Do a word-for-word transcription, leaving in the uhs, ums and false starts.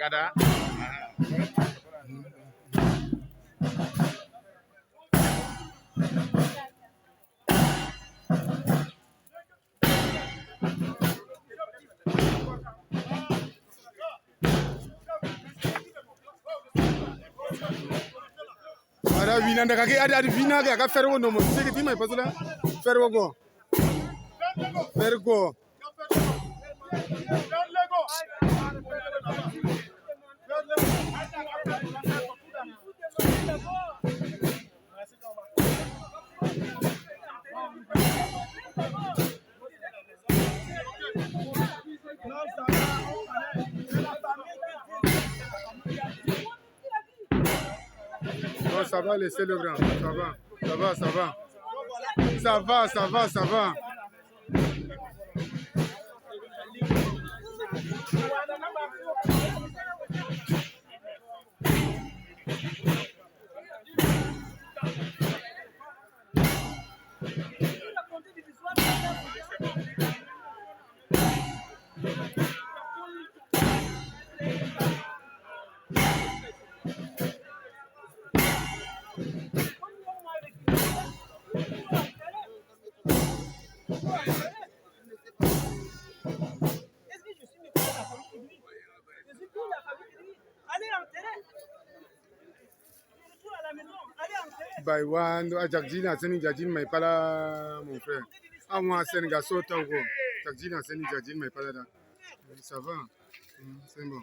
Ada wina daga ke, ada, ada wina ga ka fer wo no mo. Sigi ti mai pasula. Fer wo go. Fer go. Non, ça va, laissez le grand. Ça va, ça va, ça va. Ça va, ça va, ça va. Bay wa ndo a Jakji na seni Jakji mai pala, mon frère. A wa seni ga so taw go. Jakji na seni Jakji mai pala da. Ça va. Hmm, c'est bon.